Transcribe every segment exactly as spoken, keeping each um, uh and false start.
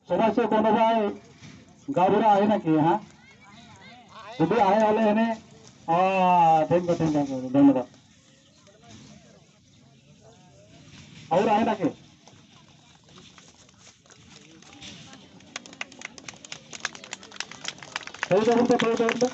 সমস্যা কোনো ভাই গাবরা আহে নাকি? হ্যাঁ, যদি আহে হলে এনে, আহ, thank you, thank you, ধন্যবাদ। और আহে নাকি? এই দেখুন তো, এই দেখুন তো।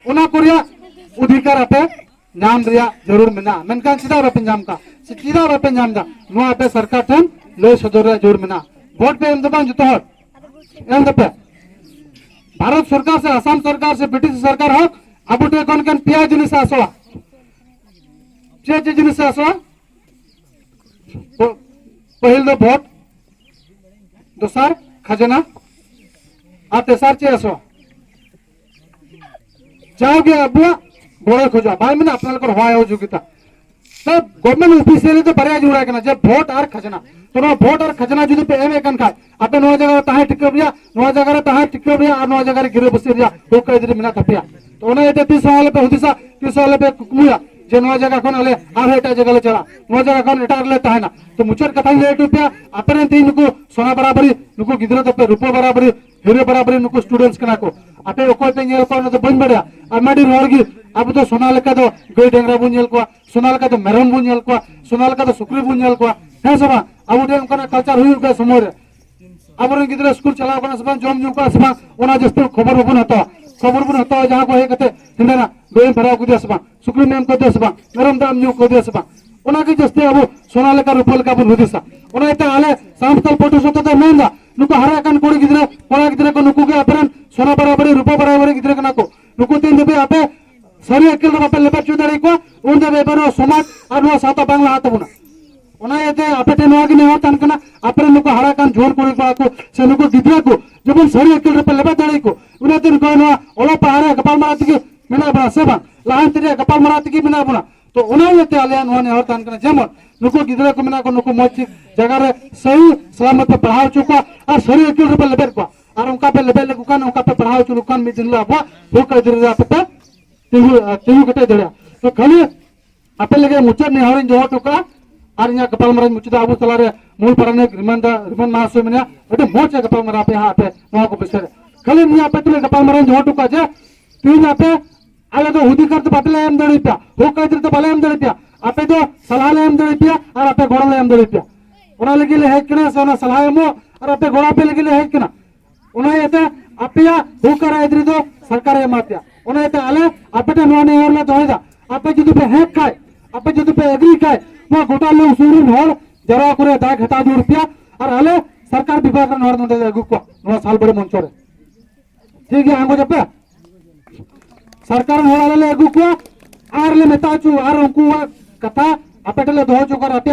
ᱚᱱᱟ ᱠᱚ ᱨᱮᱭᱟᱜ ᱚᱫᱷᱤᱠᱟᱨ ᱟᱯᱮ ᱧᱟᱢ ᱨᱮᱭᱟᱜ ᱡᱟᱹᱨᱩᱲ ᱢᱮᱱᱟᱜᱼᱟ᱾ ᱢᱮᱱᱠᱷᱟᱱ ᱪᱮᱫᱟᱜ ᱵᱟᱯᱮ ᱧᱟᱢ ᱠᱟᱜ? ᱥᱮ ᱪᱮᱫᱟᱜ ᱵᱟᱯᱮ ᱧᱟᱢ ᱮᱫᱟ? ᱱᱚᱣᱟ ᱟᱯᱮ ᱥᱚᱨᱠᱟᱨ ᱴᱷᱮᱱ ᱞᱟᱹᱭ ᱥᱚᱫᱚᱨ ᱨᱮᱭᱟᱜ ᱡᱟᱹᱨᱩᱲ ᱢᱮᱱᱟᱜᱼᱟ᱾ ᱵᱷᱳᱴ ᱯᱮ ᱮᱢ ᱫᱚ ᱵᱟᱝ, ᱡᱚᱛᱚ ᱦᱚᱲ ᱮᱢ ᱫᱟᱯᱮ᱾ ᱵᱷᱟᱨᱚᱛ ᱥᱚᱨᱠᱟᱨ ᱥᱮ ᱟᱥᱟᱢ ᱥᱚᱨᱠᱟᱨ ᱥᱮ ᱵᱨᱤᱴᱤᱥ ᱥᱚᱨᱠᱟᱨ ᱦᱚᱸ ᱟᱵᱚ ᱴᱷᱮᱱ ᱠᱷᱚᱱ ᱠᱷᱟᱱ ᱯᱮᱭᱟ ᱡᱤᱱᱤᱥ ᱮ ᱟᱥᱚᱜᱼᱟ᱾ ᱪᱮᱫ ᱪᱮᱫ ᱡᱤᱱᱤᱥ ᱮ ᱟᱥᱚᱜᱼᱟ? ᱯᱟᱹᱦᱤᱞ ᱫᱚ ᱵᱷᱳᱴ, ᱫᱚᱥᱟᱨ ᱠᱷᱟᱡᱽᱱᱟ, ᱟᱨ ᱛᱮᱥᱟᱨ ᱪᱮᱫ ᱟᱥᱚᱜᱼᱟ? ᱡᱟᱣᱜᱮ ᱟᱵᱚᱣᱟᱜ ᱜᱚᱲᱚᱭ ᱠᱷᱚᱡᱚᱜᱼᱟ, ᱵᱟᱭ ᱢᱮᱱᱟ ᱟᱯᱱᱟᱨ ᱞᱮᱠᱟ ᱦᱚᱦᱚ ᱟᱭᱟ ᱥᱚᱦᱚᱡᱳᱜᱤᱛᱟ᱾ ᱛᱚ ᱜᱚᱵᱷᱢᱮᱱᱴ ᱚᱯᱷᱤᱥᱤᱭᱟᱞᱤ ᱫᱚ ᱵᱟᱨᱭᱟ ᱡᱚᱲᱟ ᱠᱟᱱᱟ, ᱡᱮ ᱵᱷᱳᱴ ᱟᱨ ᱠᱷᱟᱡᱽᱱᱟ᱾ ᱛᱚ ᱱᱚᱣᱟ ᱵᱷᱳᱴ ᱟᱨ ᱠᱷᱟᱡᱽᱱᱟ ᱡᱩᱫᱤ ᱯᱮ ᱮᱢᱮᱫ ᱠᱟᱱ ᱠᱷᱟᱡ, ᱟᱯᱮ ᱱᱚᱣᱟ ᱡᱟᱭᱜᱟ ᱨᱮ ᱛᱟᱦᱮᱸ ᱴᱤᱠᱟᱹᱣ ᱨᱮᱭᱟᱜ, ᱱᱚᱣᱟ ᱡᱟᱭᱜᱟ ᱨᱮ ᱛᱟᱦᱮᱸ ᱴᱤᱠᱟᱹᱣ ᱨᱮᱭᱟᱜ ᱟᱨ ᱱᱚᱣᱟ ᱡᱟᱭᱜᱟ ᱨᱮ ᱜᱤᱨᱟᱹᱵᱟᱹᱥᱤ ᱨᱮᱭᱟᱜ ᱦᱚᱠ ᱟᱹᱭᱫᱟᱹᱨᱤ ᱢᱮᱱᱟᱜ ᱛᱟᱯᱮᱭᱟ᱾ ᱛᱚ ᱚᱱᱟ ᱤᱭᱟᱹᱛᱮ ᱛᱤᱥ ᱦᱚᱸ ᱟᱞᱚᱯᱮ ᱦᱩᱫᱤᱥᱟ, ᱛᱤᱥ ᱦᱚᱸ ᱟᱞᱚᱯᱮ ᱠᱩᱠᱢᱩᱭᱟ ᱡᱮ ᱱᱚᱣᱟ ᱡᱟᱭᱜᱟ ᱠᱷᱚᱱ ᱟᱞᱮ ᱟᱨᱦᱚᱸ ᱮᱴᱟᱜ ᱡᱟᱭᱜᱟ ᱞᱮ ᱪᱟᱞᱟᱜᱼᱟ, ᱱᱚᱣᱟ ᱡᱟᱭᱜᱟ ᱠᱷᱚᱱ ᱮᱴᱟᱜ ᱨᱮᱞᱮ ᱛᱟᱦᱮᱱᱟ᱾ ᱛᱚ ᱢᱩᱪᱟᱹᱫ ᱠᱟᱛᱷᱟᱧ ᱞᱟᱹᱭ ᱦᱚᱴᱚ ᱯᱮᱭᱟ, ᱟᱯᱮ ᱨᱮᱱ ᱛᱮᱦᱮᱧ ᱱᱩᱠᱩ ᱥᱚᱱᱟ ᱵᱟᱨᱟᱵᱟᱨᱤ, ᱱᱩᱠᱩ ᱜᱤᱫᱽᱨᱟᱹ ᱛᱟᱯᱮ ᱨᱩᱯᱟᱹ ᱵᱟᱨᱟᱵᱟᱨᱤ, ᱦᱤᱨᱟᱹ ᱵᱟᱨᱟᱵᱟᱨᱤ ᱱᱩᱠᱩ ᱥᱴᱩᱰᱮᱱᱴᱥ ᱠᱟᱱᱟ ᱠᱚ᱾ ᱟᱯᱮ ᱚᱠᱚᱭ ᱯᱮ ᱧᱮᱞ ᱠᱚᱣᱟ ᱚᱱᱟ ᱫᱚ ᱵᱟᱹᱧ ᱵᱟᱲᱟᱭᱟ᱾ ᱟᱭᱢᱟ ᱰᱷᱮᱨ ᱦᱚᱲ ᱜᱮ ᱟᱵᱚ ᱫᱚ ᱥᱚᱱᱟ ᱞᱮᱠᱟ ᱫᱚ ᱜᱟᱹᱭ ᱰᱟᱝᱨᱟ ᱵᱚᱱ ᱧᱮᱞ ᱠᱚᱣᱟ, ᱥᱚᱱᱟ ᱞᱮᱠᱟ ᱫᱚ ᱢᱮᱨᱚᱢ ᱵᱚᱱ ᱧᱮᱞ ᱠᱚᱣᱟ, ᱥᱚᱱᱟ ᱞᱮᱠᱟ ᱫᱚ ᱥᱩᱠᱨᱤ ᱵᱚᱱ ᱧᱮᱞ ᱠᱚᱣᱟ, ᱦᱮᱸ ᱥᱮ ᱵᱟᱝ? ᱟᱵᱚ ᱴᱷᱮᱱ ᱚᱱᱠᱟᱱᱟᱜ ᱠᱟᱞᱪᱟᱨ ᱦᱩᱭᱩᱜ ᱜᱮᱭᱟ ᱥᱚᱢᱚᱭ ᱨᱮ᱾ ᱟᱵᱚᱨᱮᱱ ᱜᱤᱫᱽᱨᱟᱹ ᱥᱠᱩᱞ ᱪᱟᱞᱟᱣ ᱠᱟᱱᱟ ᱥᱮ ᱵᱟᱝ, ᱡᱚᱢ ᱧᱩ ᱠᱟᱱᱟ ᱥᱮ ᱵᱟᱝ, ᱚᱱᱟ ᱡᱟᱹᱥᱛᱤ ᱠᱷᱚᱵᱚᱨ ᱵᱟᱵᱚᱱ ᱦᱟᱛᱟᱣᱟ᱾ ᱠᱷᱚᱵᱚᱨ ᱵᱚᱱ ᱦᱟᱛᱟᱣᱟ ᱡᱟᱦᱟᱸ ᱠᱚ ᱦᱮᱡ ᱠᱟᱛᱮ ᱦᱤᱸᱰᱮᱱᱟᱜ ᱜᱟᱹᱭ ᱮᱢ ᱯᱷᱮᱨᱟᱣ ᱠᱮᱫᱮᱭᱟ ᱥᱮ ᱵᱟᱝ, ᱥᱩᱠᱨᱤᱢ ᱮᱢ ᱠᱟᱫᱮᱭᱟ ᱥᱮ ᱵᱟᱝ, ᱢᱮᱨᱚᱢ ᱫᱟᱜ ᱮᱢ ᱧᱩ ᱠᱟᱫᱮᱭᱟ ᱥᱮ ᱵᱟᱝ, ᱚᱱᱟᱜᱮ ᱡᱟᱹᱥᱛᱤ ᱟᱵᱚ ᱥᱚᱱᱟ ᱞᱮᱠᱟ ᱨᱩᱯᱟᱹ ᱞᱮᱠᱟ ᱵᱚᱱ ᱦᱩᱫᱤᱥᱟ᱾ ᱚᱱᱟ ᱤᱭᱟᱹᱛᱮ ᱟᱞᱮ ᱥᱟᱱᱛᱟᱲ ᱯᱟᱹᱴᱷᱩᱣᱟᱹ ᱥᱟᱶᱛᱟ ᱫᱚ ᱢᱮᱱᱫᱟ, ᱱᱩᱠᱩ ᱦᱟᱨᱟ ᱠᱟᱱ ᱠᱩᱲᱤ ᱜᱤᱫᱽᱨᱟᱹ, ᱠᱚᱲᱟ ᱜᱤᱫᱽᱨᱟᱹ ᱠᱚ, ᱱᱩᱠᱩ ᱜᱮ ᱟᱯᱮᱨᱮᱱ ᱥᱚᱱᱟ ᱵᱟᱨᱟᱵᱟᱨᱤ, ᱨᱩᱯᱟᱹ ᱵᱟᱨᱟᱵᱟᱨᱤ ᱜᱤᱫᱽᱨᱟᱹ ᱠᱟᱱᱟ ᱠᱚ᱾ ᱱᱩᱠᱩ ᱛᱤᱱ ᱫᱷᱟᱹᱵᱤᱡ ᱟᱯᱮ ᱥᱟᱹᱨᱤ ᱟᱹᱠᱤᱞ ᱨᱮ ᱵᱟᱯᱮ ᱞᱮᱵᱮᱫ ᱦᱚᱪᱚ ᱫᱟᱲᱮᱭᱟᱠᱚᱣᱟ, ᱩᱱ ᱫᱷᱟᱹᱵᱤᱡ ᱟᱯᱮ ᱱᱚᱣᱟ ᱥᱚᱢᱟᱡᱽ ᱟᱨ ᱱᱚᱣᱟ ᱥᱟᱶᱛᱟ ᱵᱟᱝ ᱞᱟᱦᱟ ᱛᱟᱵᱚᱱᱟ᱾ ᱚᱱᱟ ᱤᱭᱟᱹᱛᱮ ᱟᱯᱮ ᱴᱷᱮᱱ ᱱᱚᱣᱟ ᱜᱮ ᱱᱮᱦᱚᱨ ᱛᱟᱦᱮᱱ ᱠᱟᱱᱟ, ᱟᱯᱮᱨᱮᱱ ᱱᱩᱠᱩ ᱦᱟᱨᱟ ᱠᱟᱱ ᱡᱩᱣᱟᱹᱱ ᱠᱩᱲᱤ ᱠᱚᱲᱟ ᱠᱚ ᱥᱮ ᱱᱩᱠᱩ ᱜᱤᱫᱽᱨᱟᱹ ᱠᱚ ᱡᱮᱢᱚᱱ ᱥᱟᱹᱨᱤ ᱟᱹᱠᱤᱞ ᱨᱮᱯᱮ ᱞᱮᱵᱮᱫ ᱫᱟᱲᱮᱭᱟᱠᱚ, ᱚᱱᱟᱛᱮ ᱱᱩᱠᱩ ᱱᱚᱣᱟ ᱚᱞᱚᱜ ᱯᱟᱲᱦᱟᱜ ᱨᱮ ᱜᱟᱯᱟᱞᱢᱟᱨᱟᱣ ᱛᱮᱜᱮ ᱢᱮᱱᱟᱜ ᱵᱚᱱᱟ ᱥᱮ ᱵᱟᱝ? ᱞᱟᱦᱟᱱᱛᱤ ᱨᱮᱭᱟᱜ ᱜᱟᱯᱟᱞᱢᱟᱨᱟᱣ ᱛᱮᱜᱮ ᱢᱮᱱᱟᱜ ᱵᱚᱱᱟ᱾ ᱛᱚ ᱚᱱᱟ ᱤᱭᱟᱹᱛᱮ ᱟᱞᱮᱭᱟᱜ ᱱᱚᱣᱟ ᱱᱮᱦᱚᱨ ᱛᱟᱦᱮᱱ ᱠᱟᱱᱟ, ᱡᱮᱢᱚᱱ ᱱᱩᱠᱩ ᱜᱤᱫᱽᱨᱟᱹ ᱠᱚ ᱢᱮᱱᱟᱜ ᱠᱚ, ᱱᱩᱠᱩ ᱢᱚᱡᱽ ᱴᱷᱤᱠ ᱡᱟᱭᱜᱟ ᱨᱮ ᱥᱟᱹᱦᱤ ᱥᱟᱞᱟᱢᱚᱛ ᱛᱮ ᱯᱟᱲᱦᱟᱣ ᱦᱚᱪᱚ ᱠᱚᱣᱟ ᱟᱨ ᱥᱟᱹᱨᱤ ᱟᱹᱠᱤᱞ ᱨᱮᱯᱮ ᱞᱮᱵᱮᱫ ᱠᱚᱣᱟ᱾ ᱟᱨ ᱚᱱᱠᱟ ᱯᱮ ᱞᱮᱵᱮᱫ ᱞᱮᱠᱚ ᱠᱷᱟᱱ, ᱚᱱᱠᱟ ᱯᱮ ᱯᱟᱲᱦᱟᱣ ᱦᱚᱪᱚ ᱞᱮᱠᱚ ᱠᱷᱟᱱ, ᱢᱤᱫ ᱫᱤᱱ ᱦᱤᱞᱳᱜ ᱟᱵᱚᱣᱟᱜ ᱦᱚᱠ ᱟᱹᱭᱫᱟᱹᱨᱤ ᱨᱮ ᱟᱯᱮ ᱯᱮ ᱛᱤᱸᱜᱩ, ᱛᱤᱸᱜᱩ ᱠᱮᱴᱮᱡ ᱫᱟᱲᱮᱭᱟᱜᱼᱟ᱾ ᱛᱚ ᱠᱷᱟᱹᱞᱤ ᱟᱯᱮ ᱞᱟᱹᱜᱤᱫ ᱢᱩᱪᱟᱹᱫ ᱱᱮᱦᱚᱨᱤᱧ ᱫᱚᱦᱚ ᱦᱚᱴᱚ ᱠᱟᱜᱼᱟ ᱟᱨ ᱤᱧᱟᱹᱜ ᱜᱟᱯᱟᱞᱢᱟᱨᱟᱣᱤᱧ ᱢᱩᱪᱟᱹᱫᱟ᱾ ᱟᱵᱚ ᱛᱟᱞᱟᱨᱮ ᱢᱩᱞ ᱯᱟᱨᱟᱱᱤᱠ ᱨᱤᱢᱟᱱ ᱫᱟ, ᱨᱤᱢᱟᱱ ᱢᱟᱦᱟᱥᱚᱭ ᱢᱮᱱᱟᱭᱟ, ᱟᱹᱰᱤ ᱢᱚᱡᱽ ᱮ ᱜᱟᱯᱟᱞᱢᱟᱨᱟᱣ ᱟᱯᱮᱭᱟ ᱦᱟᱸᱜ ᱟᱯᱮ ᱱᱚᱣᱟ ᱠᱚ ᱵᱤᱥᱚᱭ ᱨᱮ᱾ ᱠᱷᱟᱹᱞᱤ ᱱᱤᱭᱟᱹ ᱟᱯᱮ ᱛᱩᱞᱩᱡ ᱜᱟᱯᱟᱞᱢᱟᱨᱟᱣᱤᱧ ᱫᱚᱦᱚ ᱦᱚᱴᱚ ᱠᱟᱜᱼᱟ ᱡᱮ ᱛᱮᱦᱮᱧ ᱟᱯᱮ, ᱟᱞᱮ ᱫᱚ ᱦᱩᱫᱤᱠᱟᱨ ᱫᱚ ᱵᱟᱯᱮ ᱮᱢ ᱫᱟᱲᱮᱭᱟᱯᱮᱭᱟ, ᱦᱚᱠ ᱟᱹᱭᱫᱟᱹᱨ ᱫᱚ ᱵᱟᱞᱮ ᱮᱢ ᱫᱟᱲᱮᱭᱟᱯᱮᱭᱟ, ᱟᱯᱮ ᱫᱚ ᱥᱟᱞᱦᱟ ᱞᱮ ᱮᱢ ᱫᱟᱲᱮᱭᱟᱯᱮᱭᱟ ᱟᱨ ᱟᱯᱮ ᱜᱚᱲᱚ ᱞᱮ ᱮᱢ ᱫᱟᱲᱮᱭᱟᱯᱮᱭᱟ᱾ ᱚᱱᱟ ᱞᱟᱹᱜᱤᱫ ᱞᱮ ᱦᱮᱡ ᱠᱟᱱᱟ, ᱥᱮ ᱚᱱᱟ ᱥᱟᱞᱦᱟ ᱮᱢᱚᱜ ᱟᱨ ᱟᱯᱮ ᱜᱚᱲᱚ ᱟᱯᱮ ᱞᱟᱹᱜᱤᱫ ᱞᱮ ᱦᱮᱡ ᱠᱟᱱᱟ᱾ ᱚᱱᱟ ᱤᱭᱟᱹᱛᱮ ᱟᱯᱮᱭᱟᱜ ᱦᱚᱠ ᱟᱨ ᱟᱹᱭᱫᱟᱹᱨᱤ ᱫᱚ ᱥᱚᱨᱠᱟᱨᱮ ᱮᱢᱟ ᱯᱮᱭᱟ᱾ ᱚᱱᱟ ᱤᱭᱟᱹᱛᱮ ᱟᱞᱮ ᱟᱯᱮ ᱴᱷᱮᱱ ᱱᱚᱣᱟ ᱱᱮᱦᱚᱨ ᱞᱮ ᱫᱚᱦᱚᱭᱮᱫᱟ, ᱟᱯᱮ ᱡᱩᱫᱤ ᱯᱮ ᱦᱮᱸ ᱠᱷᱟᱡ, ᱟᱯᱮ ᱡᱩᱫᱤ ᱯᱮ ᱮᱜᱽᱨᱤ ᱠᱷᱟᱡ, ᱱᱚᱣᱟ ᱜᱚᱴᱟ ᱞᱳᱠ ᱥᱩᱨ ᱨᱮᱱ ᱦᱚᱲ ᱡᱟᱨᱣᱟ ᱠᱚᱨᱮ ᱫᱟᱜ ᱦᱟᱛᱟᱣ ᱡᱟᱹᱨᱩᱲ ᱯᱮᱭᱟ ᱟᱨ ᱟᱞᱮ ᱥᱚᱨᱠᱟᱨ ᱵᱤᱵᱷᱟᱜᱽ ᱨᱮᱱ ᱦᱚᱲ ᱱᱚᱰᱮ ᱞᱮ ᱟᱹᱜᱩ ᱠᱚᱣᱟ ᱱᱚᱣᱟ ᱥᱟᱞᱵᱟᱲᱤ ᱢᱚᱧᱪᱚ ᱨᱮ᱾ ᱴᱷᱤᱠ ᱜᱮᱭᱟ, ᱟᱸᱜᱚᱪ ᱟᱯᱮ? ᱥᱚᱨᱠᱟᱨ ᱨᱮᱱ ᱦᱚᱲ ᱟᱞᱮ ᱞᱮ ᱟᱹᱜᱩ ᱠᱚᱣᱟ ᱟᱨ ᱞᱮ ᱢᱮᱛᱟ ᱦᱚᱪᱚ, ᱟᱨ ᱩᱱᱠᱩᱣᱟᱜ ᱠᱟᱛᱷᱟ ᱟᱯᱮ ᱴᱷᱮᱱ ᱞᱮ ᱫᱚᱦᱚ ᱦᱚᱪᱚ ᱠᱚᱣᱟ, ᱟᱯᱮ